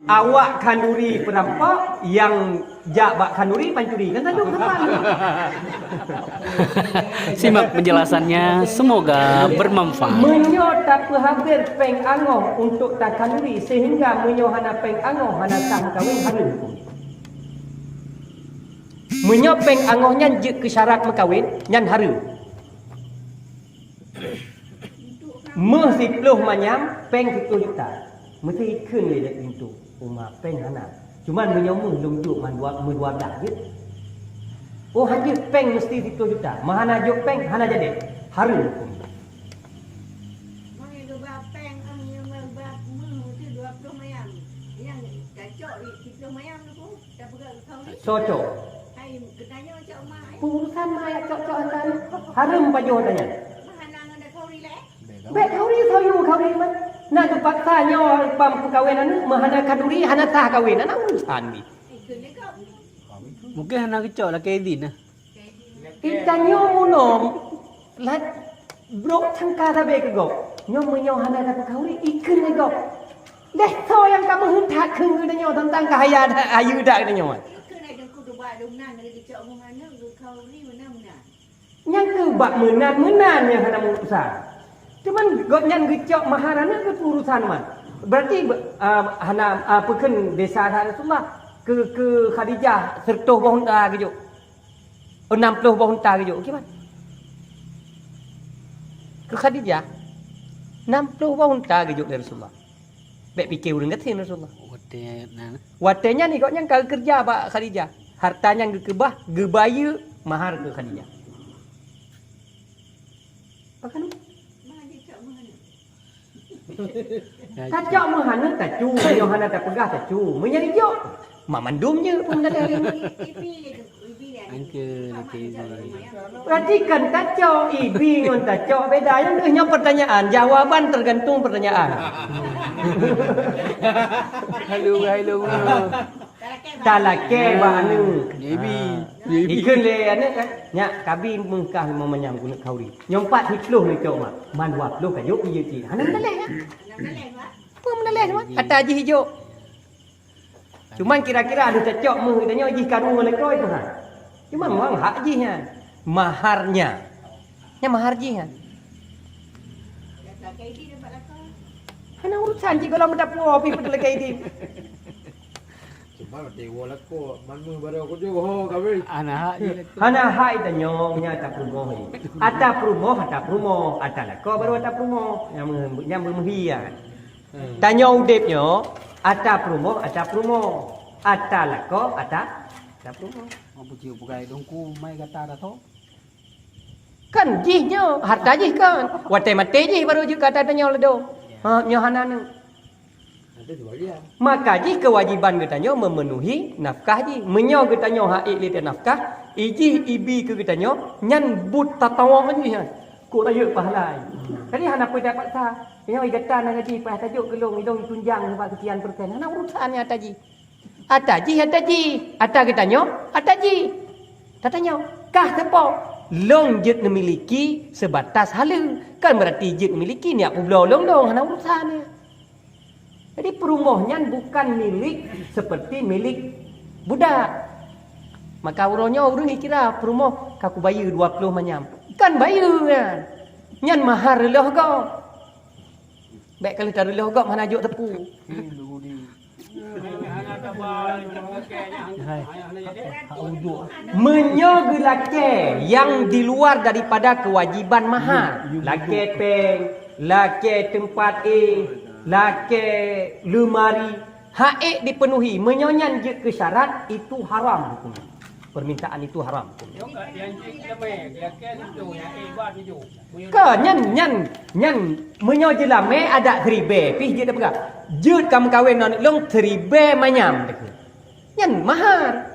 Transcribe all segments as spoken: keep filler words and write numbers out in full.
Awak khanduri peurampok, nyang jak bak khanduri pancuri. Kan tanyoe sama. Simak penjelasannya, semoga bermanfaat. Meunyoe tapeuhabéh péng angoh untuk takhanduri, sehingga meunyoe hana péng angoh, hana sah meukawen, hareuem huköm. Meunyoe péng angoh nyan jeuet keu syarat meukawen, nyan hareuem. Méuh siploh manyam, péng siploh juta. Meusti ikheun lé pintoe, uma péng hana. Cuman meunyoe méuh lôn jok man dua, meudua blah jeuet. Oh, han jeuet, péng meusti siploh juta. Meuhana jok péng, hana jadi. Hareuem huköm. Meunyoe geuba péng, meunyoe geuba méuh, meusti dua ploh manyam. Nyang tacok siploh manyam tu. Cocok. Urusan ma jak cok-cok akan. Hareuem pajoh tanyan. Bèk khanduri, soe yue khanduri man. Na geupaksa nyoe pam peukawen aneuk, meuhana khanduri, hana sah kawen. Aneuk urusan bi. Mungken hana geucok lakèe idin nah. Di tanyoe munoe, lat, brok sangka sabe keu gob. Nyoe meunyoe hana tapeukawen, ikheun lé gob. Lé soe nyang ka meuheunthat kheun geutanyoe teuntang keuhayaan hayeue that geutanyoe. Nyang keu bak meunan-meunan nyang hana meurusan. Cuman gobnyan geucok mahar aneuk keu urusan man. Berarti, ah, hana, ah, peukheun desya that Rasulullah keu, keu Khadijah seratus boh unta geujok. Oh, enam puluh boh unta geujok. Kiban? Keu Khadijah, enam puluh boh unta geujok lé Rasulullah. Bèk pike ureueng gasien Rasulullah. Watèe nyan. Watèe nyan gobnyan ka geukeureuja bak Khadijah. Harta nyan geukeubah, geubayeue mahar keu Khadijah. Pakanu? Tacok meuhana tacu, nyoe hana tapeugah tacu. Meunyoe ijok, mak mandum jeuet pun tadi hari nyoe. Angke, angke. Perhatikan, tacok ibi ngon tacok beda. Nyang deuh nyoe pertanyaan, jawaban tergantung pertanyaan. Halo, halo. Talakèe bak aneuk. Ibi. Ibi. Ikheun lé aneuk kan. Nyak, kabi meukah limong manyam keuneuk khanduri. Nyoe pat siploh neucok mak. Man dua ploh kajok keu jeuet cit. Hana meudaléh kan? Peue meudaléh mak? Ata jih ijok. Cuman kira-kira ada cocok meuh geutanyoe jih karu ngon lakoe tu ha. Cuman memang hak jih nyan. Maharnya. Nyan mahar jih nyan. Hana urusan cit kalau meudapu pih beutôi lagèe idin. Cuma nanti wo lakoe, man meuh baru aku jawab ho kami. Hana hak jih lakoe. Hana hak geutanyoe nyan ata peurumoh. Ata peurumoh, ata peurumoh, ata lakoe baru ata peurumoh. Nyang meuh-, nyang meuh-, meuhi nyan. Tanyoe udép nyoe, ata peurumoh, ata peurumoh, ata lakoe, ata, ata peurumoh. Kan jih nyoe, harta jih kan. Watèe maté jih baru jeuet keu ata tanyoe ladôm. Ha, nyoe hana neuk. Maka jih keuwajéban geutanyoe meumeunuhi nafkah jih. Meunyoe geutanyoe hak ék lé nafkah, ijih ibi keu geutanyoe, nyan buet tatawong jih nyan. Kok rayeuk pahala. Jadi hana peue tapaksa. Nyoe gata na gaji payah tajok keu lôn, ilôn tunjang nibak seukian persen. Hana urusan nyan ata jih. Ata jih, ata jih. Ata geutanyoe, ata jih. Tatanyoe, kah sapo? Lôn jeuet neumiliki seubatas haleue. Kan berarti jeuet neumiliki nyak peubloe lôn dong, hana urusan nyan. Jadi peurumoh nyan bukan milik seperti milik budak. Maka uroe nyoe ureueng kira peurumoh ka kubayeue dua ploh manyam. Kan bayeue nyan. Nyan mahar reuloh gob. Bèk ka lheueh tareuloh gob hana jok teupeu. Meunyoe geulakèe nyang di luar daripada keuwajéban mahar, lakèe péng, lakèe teumpat éh, lakèe leumari, hak ék dipenuhi. Meunyoe nyan jeuet keu syarat, itu haram hukumnya. Permintaan itu haram hukumnya. Ka nyan, nyan, nyan meunyoe jeulamèe adat siribèe pih jeuet tapeugah. Jeuet ka meukawen ngon lôn siribèe manyam. Nyan mahar.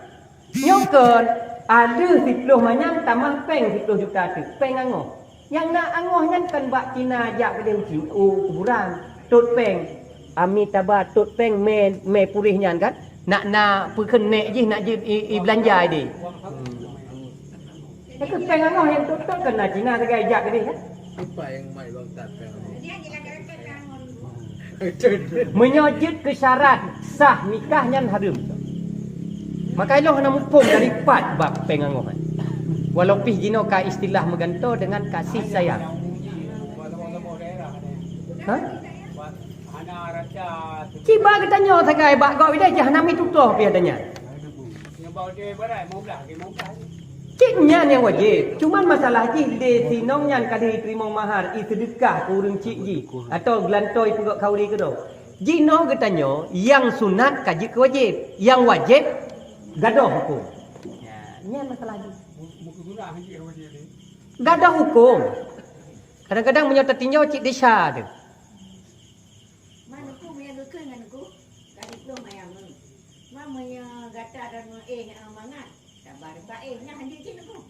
Nyoe kon, ada siploh manyam tamah péng siploh juta teuk, péng angoh. Nyang na angoh nyan kon bak Cina jak keudéh u kuburan, tot péng. Ami taba tot péng mè, mè puréh nyan kan. Nak na peukeunek jih nak jeuet i, i beulanja idéh. Tapi péng angoh nyang tot-tot kan na Cina sagai jak keudéh kan. Siapa yang mai bangkat péng angoh? Meunyoe jeuet keu syarat sah nikah nyan hareuem. Maka ilong hana muphom dari pat bab péng angoh nyan. Walau pih jinoe ka istilah meugantoe dengan kasih sayang. Ha? Cit bak geutanyoe sagai bak gob ideh jih hana mi tutoe pih adanya. Cit nyan nyang wajéb. Cuman masalah jih lé sinong nyan ka lheueh iteurimong mahar, iseudeukah keu ureueng cit jih, atau geulantoe ipeugöt khauri keudroe. Jinoe geutanyoe nyang sunat ka jeuet keu wajéb, nyang wajéb gadôh hukôm. Nyan masalah jih. Gadôh hukôm. Kadang-kadang meunyoe tatinjau cit desya teuh. Ma Teungku, meunyoe geukheun ngon Teungku, ka jiplueng mayang nyoe. Ma meunyoe gata dan meunyoe éh nyang mangat, sabar bak éh nyan hanjeuet cit Teungku.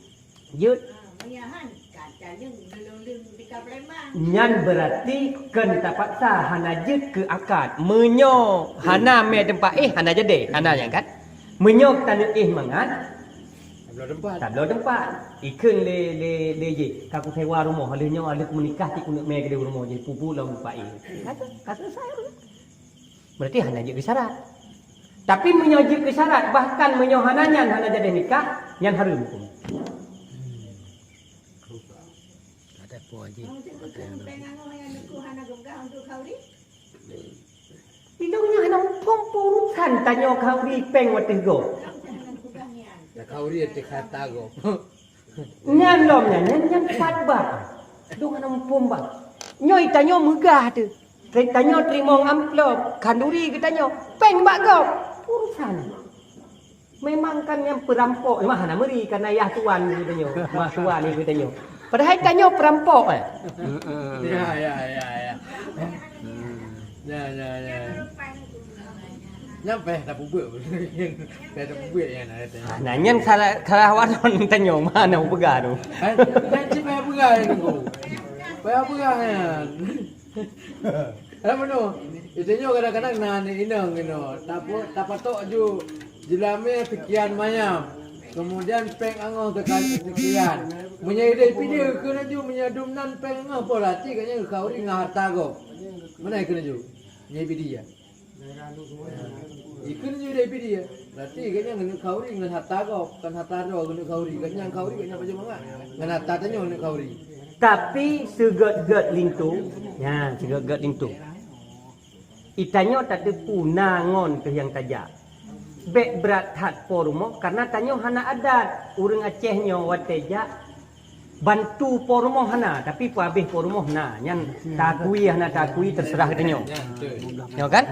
Jeuet. Ha, meunyoe han, ka caleueng geulong-leueng di ka Palembang. Nyan berarti kon tapaksa hana jeuet keu akad. Meunyoe hana mé teumpat éh, hana jadi. Hana nyan kan? Meunyoe taneuk éh mangat, Tabloe teumpat. Tabloe teumpat. Ikheun lé, lé, lé jih, ka kusewa rumoh, lheueh nyoe, lheueh kumeunikah cit kuneuk mé keudeh rumoh jih, pupu lom lupa ie. Ka, ka selesai ureueng. Berarti hana jeuet keu syarat. Tapi meunyoe jeuet keu syarat, bahkan meunyoe hana nyan hana jadi nikah, nyan hareuem hukôm. Ada po jih. Maksud beutôi péng angoh nyang Teungku hana geupeugah untuk khauri? Di donya hana muphom peurusan tanyoe khauri péng watèe gob. Khauri teuka tagob. Nyan lom nyan, nyan, nyan pat bab. Dong hana muphom bab. Nyoe tanyoe meugah teuh. Tanyoe teurimong amplop, khanduri geutanyoe. Péng bak gob. Peurusan. Memang kan nyang peurampok, memang hana meuri karena yah tuan geutanyoe, mak tuan geutanyoe. Padahai tanyoe peurampok, eh. Ya, ya, ya, ya. Ya, ya, ya. Nyang payah tapubuet. Payah tapubuet nyan, ada tanya. Ah, nah, nyan salah, salah wadon tanyoe, mana peugah tu? Eh, nyan cit payah peugah nyan, Teungku. Payah peugah nyan. Lam meunoe, geutanyoe kadang-kadang na aneuk inong inoe, tapo-, tapatok ju jeulamé seukian mayam, kemudian péng angoh teuka seukian. Meunyoe ideh pidie keuneuk ju, meunyoe dum nan péng angoh, berarti gobnyan geukhauri ngon hareuta gob. Meunan keuneuk ju, meunyoe pidie. Ikheun ju ideh pidie. Berarti gobnyan keuneuk khauri ngon hareuta gob, kon hareuta droe keuneuk khauri. Gobnyan khauri, gobnyan pajoh mangat. Ngon hareuta tanyoe keuneuk khauri. Tapi seugét-gét linto, nyan seugét-gét linto. Itanyoe tateupeue na ngon teuh nyang tajak. Bék brat that po rumoh, karena tanyoe hana adat. Ureuëng Aceh nyoe watée jak bantu po rumoh hana, tapi peuhabéh po rumoh na. Nyan takui hana takui, terserah geutanyoe. Nyoe kan?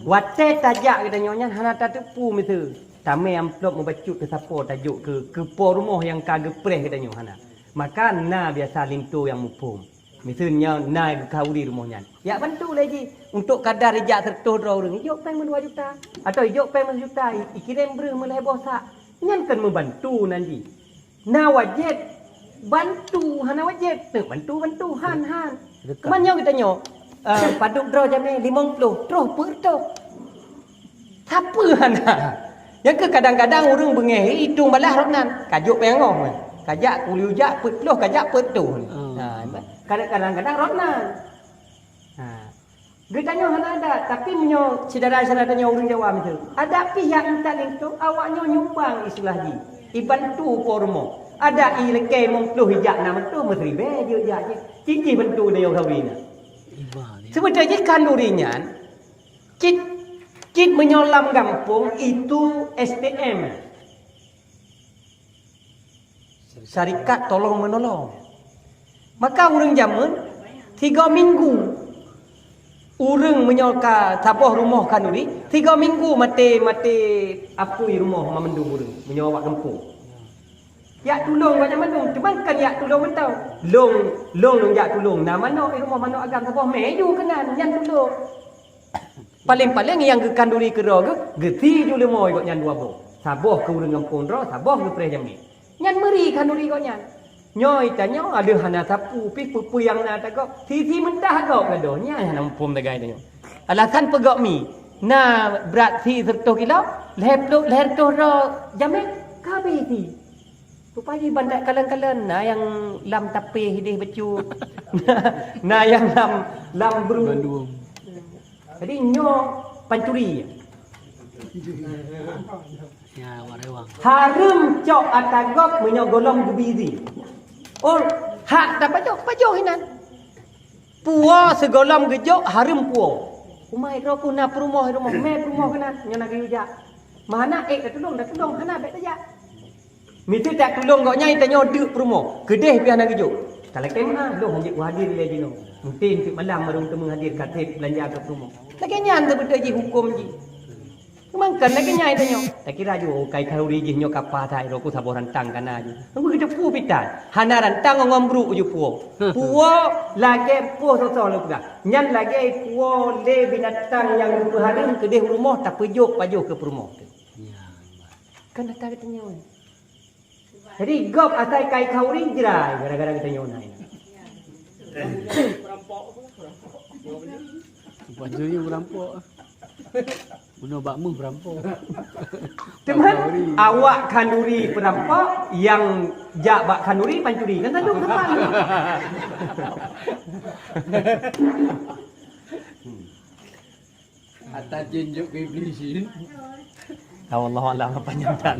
Watée tajak geutanyoe nyan hana tateupeue miseue. Tamé amplop mubacut keu sapo tajok keu, keu po rumoh nyang ka geupreh geutanyoe hana. Maka na biasa linto nyang muphom. Miseue nyoe na geukhauri rumoh nyan. Jak bantu lé jih. Untuk kadar ijak seureutôh droe ureuëng, ijok péng meudua juta. Atau ijok péng meujuta, i-, ikirém breueh meulhée boh sak. Nyan kan meubantu nan jih. Na wajéb bantu, hana wajéb. Teuk bantu, bantu, han, han. Sedekah. Cuman nyoe geutanyoe, eh, padub droe jamé limong ploh, troh peuet reutôh. Sapeue hana? Nyang keu kadang-kadang ureuëng beungéh itong balaih rot nan. Kajok péng angoh meuh. Kajak kuliu jak peuet ploh, kajak peuet reutôh. Hmm. Ha, kadang-kadang rot nan. Ha. Geutanyoe hana adat, tapi meunyoe syedara-syedara tanyoe ureuëng Jawa miseue, adat pih jak intat linto, awak nyoe nyumbang istilah jih. Ibantu po rumoh. Adat ilakée limong ploh ijak nam reutôh, meusiribée jeuet jak jih. Cit jih bantu tanyoe khauri na. Seubeutôi jih khanduri nyan, cit, cit meunyoe lam gampông itu S T M. Syarikat tolong menolong. Maka ureuëng jameun tiga minggu. Ureuëng meunyoe ka saboh rumoh khanduri, tiga minggu maté, maté apui rumoh mandum ureuëng meunyoe awak gampông. Jak tulông banyak mandum, cuman kan jak tulông mantong. Long, long, long jak tulông. Na manok, eh, rumoh manok agam saboh mé ju keunan, nyan tulông. Paléng-paléng nyang geukhanduri keudroe geuh, geusi ju leumo gobnyan dua boh. Saboh keu ureuëng gampông droe, saboh geupreh jamé. Nyan meuri khanduri gobnyan. Nyoe tanyoe, aduh, hana sapeue pih peue-peue nyang na tagob. Si-si meutah gob gadoh, nyan hana muphom sagai tanyoe. Alasan peugöt mi, na brat si seureutôh kilo, lhée ploh, lhée reutôh droe jamé, ka habéh si. Rupajih bandak kalon-kalon, na nyang lam tapéh ideh bacut. Na nyang lam, lam bru. Bandum. Jadi nyoe pancuri. Ya, awak rewang. Hareuem cok ata gob meunyoe gohlom geubi idhin. Oh, hak tapajoh, pajoh inan. Puwoe sigohlom geujok hareuem puwoe. Umai droe ku na peurumoh, rumoh mé peurumoh keunan, nyoe na geuyue jak. Meuhana ék tatulông, tatulông, hana bék tajak. Miseue tatulông gobnyan tanyoe deuk peurumoh, keudeh pih hana geujok. Talakée meu'ah, lôn hanjeuet kuhadir lé jinoe. Mungken teuk malam baru teumeuhadir ka trép beulanja keu peurumoh. Lagée nyan seubeutôi jih huköm jih. Mangkon lagée nyan tanyoe. Takira ju, oh, kai khanuri jih nyoe ka paih that, droe ku saboh rantang kana jih. Nunggu geuteupeue pitan. Hana rantang ngon brok ju puwoe. Puwoe lagée poh soe-soe lôn peugah. Nyan lagée puwoe lé binatang nyang geupeuhareuem keudeh u rumoh tapeujok pajoh keu peurumoh. Kan ata geutanyoe. Jadi gob asai kai khanuri jrai gara-gara geutanyoe na inan. Pancuri meurampok. Bunoe bak meuh meurampok. Teuma awak khanuri peurampok, nyang jak bak khanuri pancuri. Kan tanyoe peurampok. Ata jin jok keu Iblih jin. Tahu Allah Allah apa nyata.